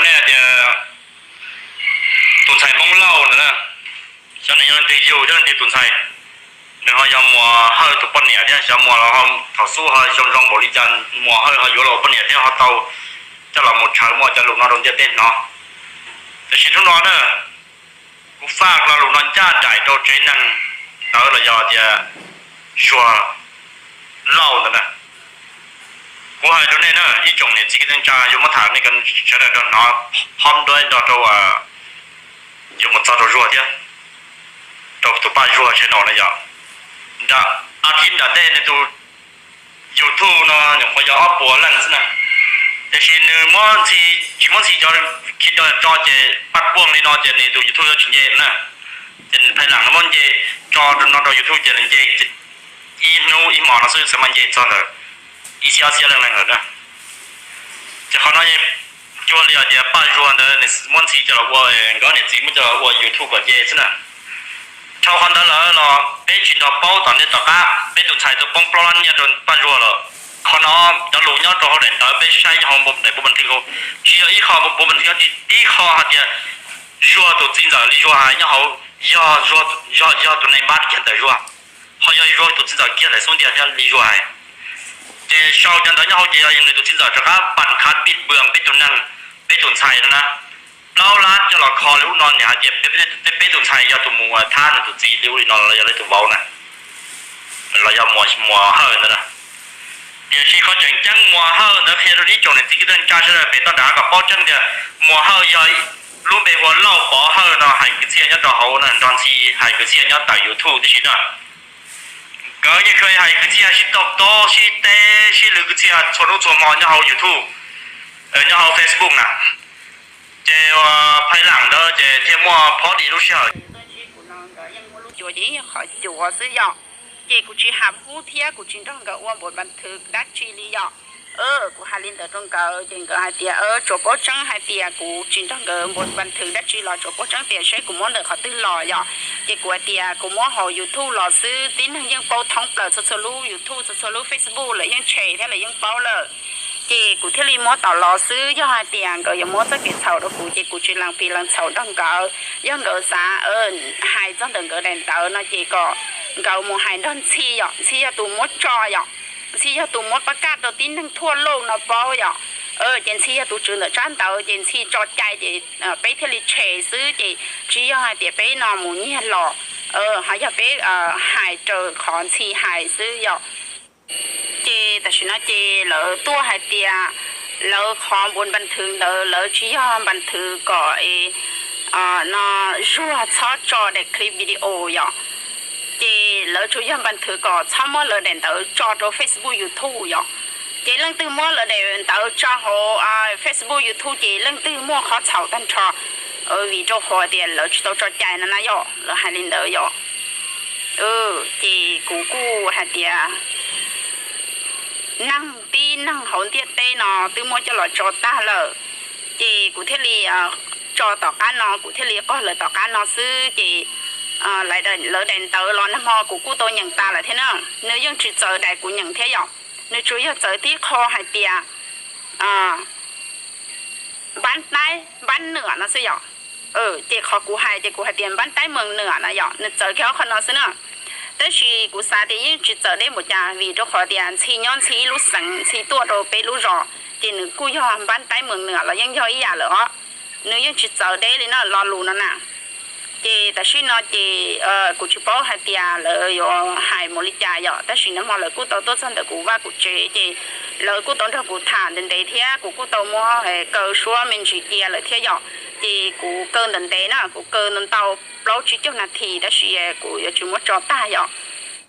Nej tias tus ntxhais Hmoob Lauj ntawd na, xyov nws yog leej twg yug thiab leej twg tus ntxhais. Nws ho yog Muas Hawj tus poj niam thiab, xyov Muas los thaum xub ho zoo zoo npaum li cas, Muas Hawj ho yuav los ua poj niam thiab ho tau coj los mus tshawb muaj cov lus no rau ntiaj teb hnov. Tiam sis hnub no na, kuv faj lo lus no ncaj nraim rau tsev neeg ntawd los yog tias Zuag Lauj ntawd na. Kuv hais rau nej na, ib tsoom niam txiv kwv tij neej tsa, yuav muab tham nej sawv daws nrog hnov, hom nrog rau, yuav mus txog rau Zuag thiab, rau tus Paj Zuag channel na yom. Nram a thiv nram ntej nws tus YouTube no nyuam qhuav yog ob puas leej xwb na, tiam sis nws muab ntxhi, tsis muab ntxhi cov khi do tso ces paj puaj li no ces nws tus YouTube yuav tsis nce na. Ces nws phaij lam no muab nce tso no rau YouTube ces nws nce ib hnub ib hmos no xwb xav mas nce txog ntawm ib txhiab ob txhiab leej neeg lawm na. Ces qhov no cuag li tias Paj Zuag ntawd nws muab ntxhi coj los ua, nkawd niam txiv muab coj los ua YouTube kom nce xwb na. Dhau qhov ntawd lawm los peb tsis nrog paub tom ntej tom qab, peb tus ntxhais tau poob plaub lab nyiaj rau Paj Zuag lawm. Qhov no cov lus nyob rau hauv daim ntawv peb saib nyob hauv daim npau npau nthwv, tsis yog ib qho npau npau nthwv, tib qho hais tias Zuag tus txiv ntxawm li Zuag hais nyob hauv, yog, yog, yog tus nai npab kiag ntawm Zuag, ho yog Zuag tus txiv ntxawm kiag ntawm xub ntiag thiab li Zuag hais. Ces sau cov ntawv nyob hauv ces yog nws tus txiv ntxawm rov qab npam khav pij pwm peb tus neeg, peb tus ntxhais no na. Plaub lab coj los kho li ub no, nws hais tias peb tus ntxhais yog tus mus thab nws tus txiv li ub li no los yog li tus vauv na, los yog Muas Hawj ntawd na. Tiam sis qhov tseem ceeb Muas Hawj ntawd qhia rau ib tsoom niam txiv kwv tij neej tsa sawv daws pem toj nrad kom paub tseeb tias Muas Hawj yog lub npe hu ua Lauj Pov Hawj no hais kwv txhiaj nyob rau hauv na, nrog ntxhi hais kwv txhiaj nyob tawm YouTube tib si na. Nkawd yeej kheev hais kwv txhiaj sib taug tob sib teb sib lwv kwv txhiaj txhua hnub txhua hmo nyob hauv YouTube, nyob hauv Facebook na. Ces phaij lam ntawd ces thiaj muaj phob di lub sij hawm. Tuaj ntsib kuv no nkawd yeej muaj lub cuav ces yeej yog qhov cuav xwb yom. Ces kuv tsis ham hub thiab kuv tsis nrog nkawd ua npaum npas thwv dab tsi li yom. Kuv hais li ntawd rau nkawd ces nkawd hais tias tsuas paub tseeb hais tias kuv tsis nrog nkawd npaum npas thwv dab tsi los tsuas paub tseeb tias seb kuv muab ntawm qhov twg los yom. Ces kuv hais tias kuv muab hauv YouTube los xwb, tib neeg yeej paub thoob plaws txhua txhua lub YouTube txhua txhua lub Facebook lawv yeej tshem thiab lawv yeej paub lawm. Ces kuv thiaj li muab tom los xwb, yog hais tias nkawd yuav muab txoj kev txhaum rau kuv ces kuv tsis lees pis lees txhaum nrog nkawd. Yog nkawd xav hais txog ntawm nkawd daim ntawv no ces kom nkawd mus hais nrog Ntxhi yom, Ntxhi yog tus muab tso yom. Ntxhi yog tus muab pab kaj rau tib neeg thuaj lauj no paub yom. Ces Ntxhi yog tus tswv ntawm tsab ntawv ces Ntxhi tso cai ces peb thiaj li tshem xwb ces tsis yog hais tias peb no mus nyiag los, ho yog peb hais raws qhov Ntxhi hais xwb yom. Ces tam sim no ces lawv tuaj hais tias lawv qhov npuas npas thwv ntawd lawv tsis yog npas thwv kom no Zuag txhob tso daim clip video yom. Ces lawv tsuas yog npas thwv kom txhob muab lawv daim ntawv tso rau Facebook YouTube yom. Ces leej twg muab lawv daim ntawv tso hauv Facebook YouTube ces leej twg muaj qhov txhaum tag nrho, vim rau qhov tias lawv tsis tau tso cai no na yom, lawv hais li ntawd yom. Ces kuv kuj hais tias neeg tib neeg hauv ntiaj teb no twb muab coj los tso tag lawm, ces kuv thiaj li tso tom qab no, kuv thiaj li qog lawv tom qab no xwb ces lawv daim ntawv los nag hmo kuv kuj tau nyeem tas lawm thiab na. Nws yeej tsis txawv daim kuv nyeem thiab yom, nws tsuas yog txawv tib qho hais tias npab taib npab nwam no xwb yom. Ces qhov kuv hais ces kuv hais tias npab taib mees nwam no yom, nws txawv kiag ob qho no xwb na. Tab sis kuv xav tias yeej tsis txawv deb npaum cas vim rau qhov tias Ntxhi nyob Ntxhi ib lub xeev, Ntxhi tuaj rau peb lub zos, ces nws kuj yog npab taib mees nwam los yeej yog ib yam lawm os. Nws yeej tsis txawv deb li na lo lus no na. Ces tam sim no ces kuv tsis paub hais tias lawv yuav hais mus li cas yom, tab sis nag hmo lawv kuj tau tuaj txog ntawm kuv vaj kuv tsev ces lawv kuj tau nrog kuv tham ntev ntev thiab kuv kuj tau muab kaw suab me ntsis cia lawm thiab yom. Ces kuv kaw ntev ntev na, kuv kaw ntau plaub tsib caug nas this tab sis kuv yuav tsis muab tso tag yom.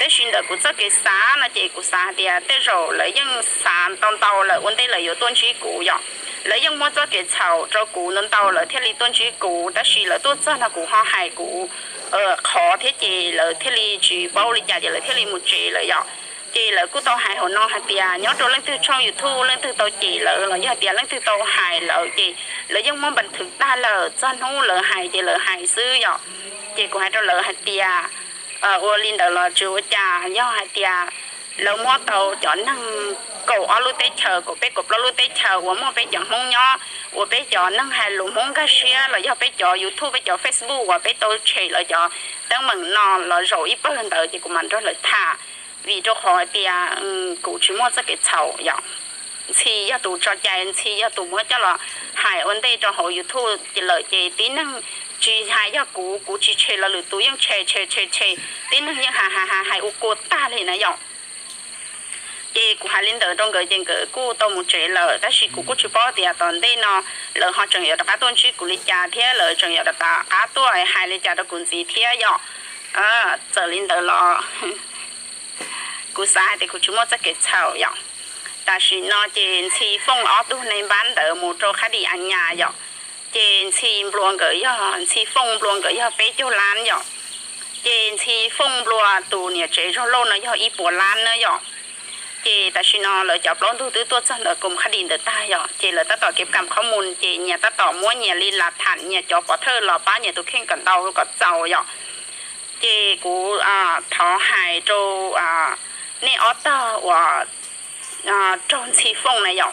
Tab sis ntawm kuv txoj kev xav no ces kuv xav hais tias tej zaum lawv yeej xav ntau ntau lawm ua ntej lawv yuav tuaj ntsib kuv yom. Lawv yeej muab txoj kev txhaum rau kuv ntau ntau lawv thiaj li tuaj ntsib kuv, tab sis lawv tuaj txog no kuv ho hais kuv qhov thiab ces lawv thiaj li tsis paub li cas ces lawv thiaj li mus tsev lawm yom. Ces lawv kuj tau hais hauv no hais tias nyob rau leej twg tshooj YouTube leej twg tau cem lawv los yog tias leej twg tau hais lawv ces lawv yeej muab npas thwv tag lawm, txog hnub lawv hais ces lawv hais xwb yom. Ces kuv hais rau lawv hais tias ua li ntawd los tsis ua cas, yog hais tias lawv muab tau cov neeg kaum ob lub teb chaws, kaum peb kaum plaub lub teb chaws uas muaj peb cov Hmoob nyob, uas peb cov neeg hais lus Hmoob nkag siab los yog peb cov YouTube, peb cov Facebook uas peb tau tshem lawv cov teeb meem no los zaum ib pawg ntawd ces kuv mam nrog lawv tham, vim rau qhov tias kuv tsis muaj txoj kev txhaum yom. Ntxhi yog tus tso cai, Ntxhi yog tus muab coj los hais ua ntej rau hauv YouTube lawm ces tib neeg tsis hais yog kuv, kuv tsis tshem los lwm tus yeej tshem tshem tshem tshem, tib neeg yeej hais hais hais hais ua kua tag li na yom. Ces kuv hais li ntawd rau nkawd ces nkawd kuj tau mus tsev lawm, tab sis kuv kuj tsis paub tias tom ntej no lawv ho tseem yuav rov qab tuaj ntsib kuv li cas thiab lawv tseem yuav rov qab tuaj hais li cas rau kuv ntxiv thiab yom. Txawm li ntawd los kuv xav hais tias kuv tsis muaj txoj kev txhaum yom. Tam sim no ces Ntxhi fooj ob tug neeg npab ntawd mus rau Khab Dis A Nyas yom. Ces Ntxhi nplua nkawd yog, Ntxhi fooj nplua nkawd yog peb caug lab yom. Ces Ntxhi fooj nplua tus niam tsev Zog Lauj no yog ib puas lab na yom. Ces tam sim no lawv cov plaub ntug twb tuaj txog ntawm koom Khab Dis ntawd tag yom, ces lawv tab tom kev kam qhob mus ces nyias tab tom muab nyias li las tham nyias cov pov thawj los pab nyias tus kheej kom ntau kom txaus yom. Ces kuv thov hais rau nej ob tog uas raug Ntxhi fooj na yom,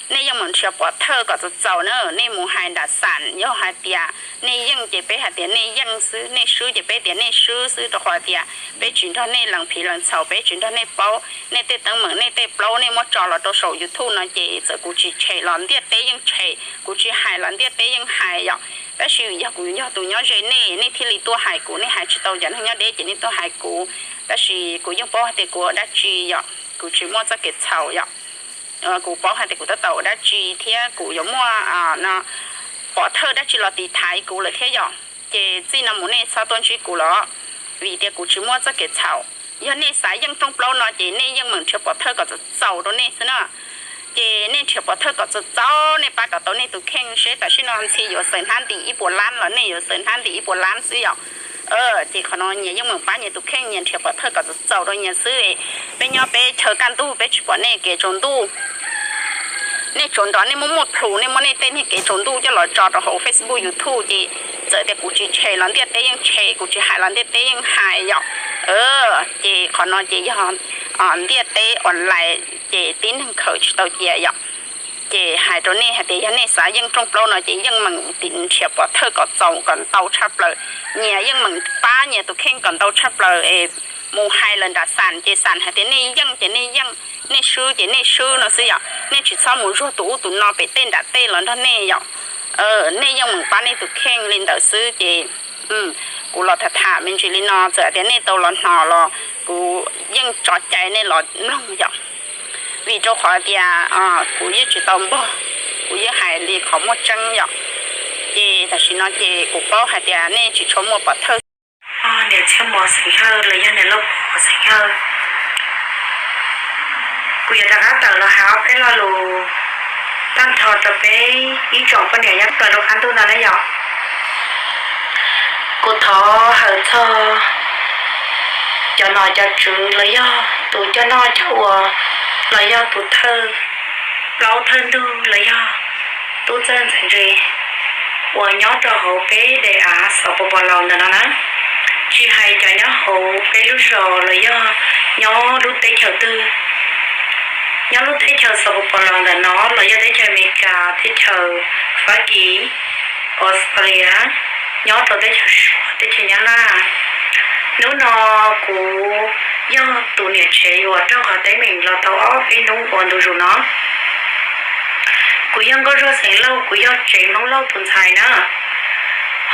nej yeej meem nrhiav pov thawj kom txaus txaus na, nej mus hais nram xam yog hais tias nej yeej ces peb hais tias nej yeej xwb, nej swb ces peb tias nej swb xwb, rau qhov tias peb tsis nrog nej lees phiv lees txhaum, peb tsis nrog nej paub nej tej teeb meem, nej tej plaub nej muab tso los rau saum YouTube no ces txawm kuv tsis tshem los ntiaj teb yeej tshem, kuv tsis hais los ntiaj teb yeej hais yom. Tab sis yog kuv yog tus nyob ze nej, nej thiaj li tuaj hais kuv, nej hais tsis tau cov neeg nyob deb ces nej tuaj hais kuv. Tab sis kuv yeej paub hais tias kuv ua dab tsi yom, kuv tsis muaj txoj kev txhaum yom. Kuv paub hais tias kuv tab tom ua dab tsi thiab kuv yuav muaj pov thawj dab tsi los tiv thaiv kuv lawm thiab yom. Ces txij no mus nej txhob tuaj ntsib kuv los, vim tias kuv tsis muaj txoj kev txhaum. Yog nej xav yeej rooj plaub no ces nej yeej meem nrhiav pov thawj kom txaus txaus rau nej xwb na. Ces nej nrhiav pov thawj kom txaus txaus, nej pab kom tau nej tus kheej seb tam sim no Ntxhi yuav xaws hnab ntim ib puas lab los nej yuav xaws hnab ntim ib puas lab xwb yom. Ces qhov no nyias yeej meem pab nyias tus kheej, nyias nrhiav pov thawj kom txaus txaus rau nyias xwb. Peb nyob peb chaw kaj ntug peb tsis pom nej kev tsaus ntuj. Nej tsuas nrog nej muaj muaj plhus, nej muab nej tej niag kev tsaus ntuj coj los tso rau hauv Facebook, YouTube ces txawm tias kuv tsis tshem los ntiaj teb yeej tshem, kuv tsis hais los ntiaj teb yeej hais yom. Ces qhov no ces yog ntiaj teb online ces tib neeg khaws tsis tau cia yom. Ces hais rau nej hais tias yog nej xav yeej rooj plaub no ces yeej meem nrhiav pov thawj kom txaus kom ntau tshaj plaws. Nyias yeej meem pab nyias tus kheej kom ntau tshaj plaws es mus hais lawm nram xam ces xam hais tias nej yeej ces nej yeej, nej swb ces nej swb no xwb yom. Nej tsis txhob mus zuag tus ub tus no pem tej nram tej los nrog nej yom. Nej yeej meem pab nej tus kheej li ntawd xwb ces kuv los tham tham me ntsis li no, txawm tias nej tau los hnov los kuv yeej tso cai nej los mloog yom. Vim rau qhov tias kuv yeej tsis tau npog, kuv yeej hais li qhov muaj tseeb yom. Ces tam sim no ces kuv paub hais tias nej tsis tshua muaj pov thawj. Niam Txhiaj Mos xeem Hawj los yog niam Lauj Pov xeem Hawj, kuv yuav rov qab tawm los hais ob peb lo lus tag nrho rau peb ib tsoom poj niam nyob tau rau qab ntuj no na yom. Kuv thov hawm txog cov nom cov tswv los yog tus coj noj coj ua los yog tus thawj plaub thawj ntug los yog tub txawj ntxhais ntse uas nyob rau hauv peb daim av Xov Pos Pos Laus ntawm no na, tsis hais cov nyob hauv peb lub zos los yog nyob lub teb chaws twg, nyob lub teb chaws Xov Pos Pos Laus ntawm no los yog teb chaws Amelikas, teb chaws Fab Kis, Australia, nyob rau teb chaws Suav, teb chaws Nyab Laj. Hnub no kuv yog tus niam tsev uas raug qhov teeb meem los tau ob peb hnub ua ntu zus no. Kuv yog Nkauj Zuag xeem Lauj, kuv yog tsev Hmoob Lauj tus ntxhais na,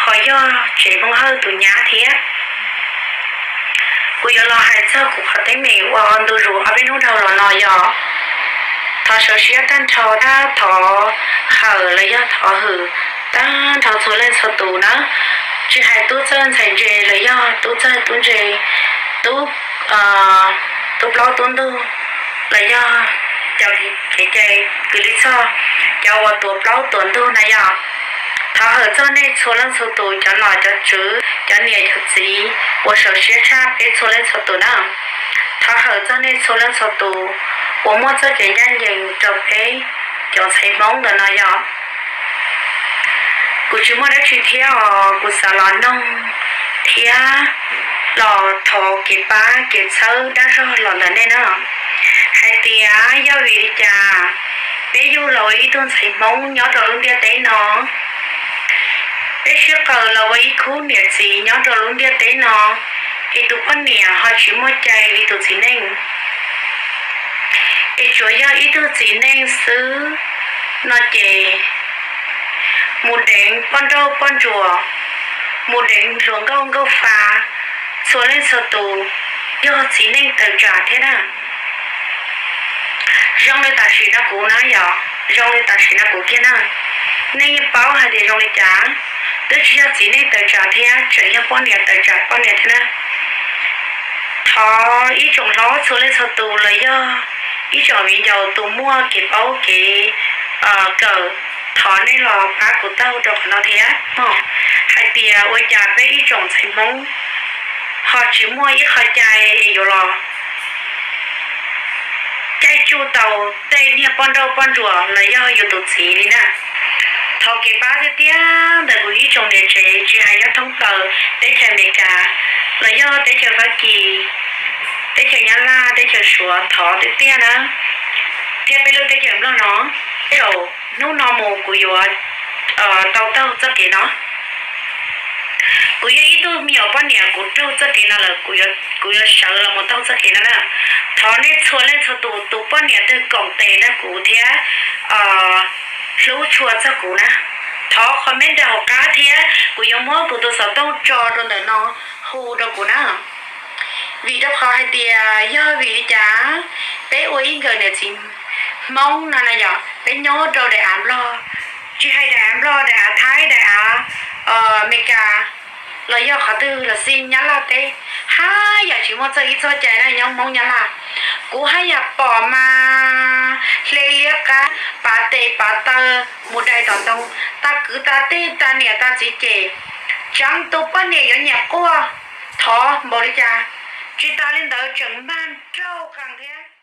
ho yog tsev Hmoob Hawj tus nyab thiab. Kuv yuav los hais txog kuv qhov teeb meem uas ua ntu zus ob peb hnub dhau los no yog, thov sawv siab tag nrho, thov hawm los yog thov hwm tag nrho txhua leej txhua tus na, tsis hais tub txawj ntxhais ntse los yog tub txawj tub ntse, tub, tub plaub tub ntug los yog cov kev cai kwv tij txhoj, cov uas tuav plaub tuav ntug na yog. Thov hawm txog nej txhua leej txhua tus, cov nom cov tswv, cov niam cov txiv uas sawv siab tshaj peb txhua leej txhua tus na. Thov hawm txog nej txhua leej txhua tus uas muaj txoj kev ncaj ncees rau peb cov ntxhais Hmoob ntawm no yog. Kuv tsis muaj dab tsi thiab os, kuv xav los noog thiab los thov kev pab kev txhawb dag zog los ntawm nej na. Hais tias yog vim li cas peb yug los ua ib tug ntxhais Hmoob nyob rau lub ntiaj teb no, peb sib qawm los ua ib khub niam txiv nyob rau lub ntiaj teb no, es tus poj niam ho tsis muaj cai li tus txiv neej, es tsuas yog ib tug txiv neej xwb no ces mus deev poj nrauj poj ntsuam, mus deev hluas nkauj nkauj fa, txhua leej txhua tus yog txiv neej tawm tsam thiab na. Zoo li tam sim no kuv na yog, zoo li tam sim no kuv kiag na, nej yeej paub hais tias zoo li cas, twb tsis yog txiv neej tawm tsam thiab, tseem yog poj niam tawm tsam poj niam thiab na. Thov ib tsoom hlob txhua leej txhua tus los yog ib tsoom viv ncaus tus muaj kev paub kev kawm, thov nej los pab kuv taug rau qhov no thiab, hais tias ua cas peb ib tsoom ntxhais Hmoob ho tsis muaj ib qho cai es yuav los caij tsuj tau tej niag poj nrauj poj ntsuam los yog yus tus txiv li na. Thov kev pab tiag tiag ntawm kuv ib tsoom niam tsev tsis hais nyob thoob plaws teb chaws Amelikas los yog teb chaws Fab Kis, teb chaws Nyab Laj, teb chaws Suav, thov tiag tiag na, thiab peb lub teb chaws Nplog no, tej zaum hnub no mus kuv yuav tau taug txoj kev no. Kuv yog ib tug me nyuam poj niam, kuv raug txoj kev no lawm, kuv yuav sawv los mus taug txoj kev no na. Thov nej txhua leej txhua tus, tus poj niam twg koom tes nrog kuv thiab hlub tshua txog kuv na, thov comment rau hauv qab thiab kuv yuav muab kuv tus xov tooj tso rau ntawm no hu rau kuv na. Vim rau qhov hais tias yog vim li cas peb ua ib nkawm niam txiv Hmoob no na yog peb nyob rau daim av Nplog, tsis hais daim av Nplog, daim av Thaib, daim av Amelikas, los yog qhov twg los xij, Nyab Laj teb, haj yam tsis muaj txog ib txoj cai na nyob Hmoob Nyab Laj. Kuv haj yam pom mas hle liab qab, pav tes pav taw, mus dai tom ntoo, tas kwv tas tij tas niam tas txiv ces tseev tus poj niam yuav nyiam quaj, thov npaum li cas. Tsis tas li ntawd tseem mag nraug qees thiab.